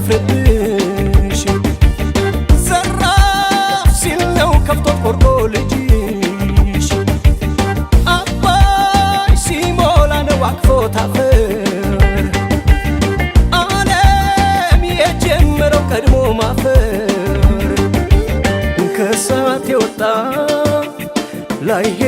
ሲያፍርብሽ። ዘራፍ ሲል ነው ከፍቶት ቆርጦ ልጅሽ። አባይ ሲሞላ ነው አቅፎት አፈር። ዓለም የጀመረው ቀድሞ ማፈር። ከሰዓት የወጣ ላይሄድ።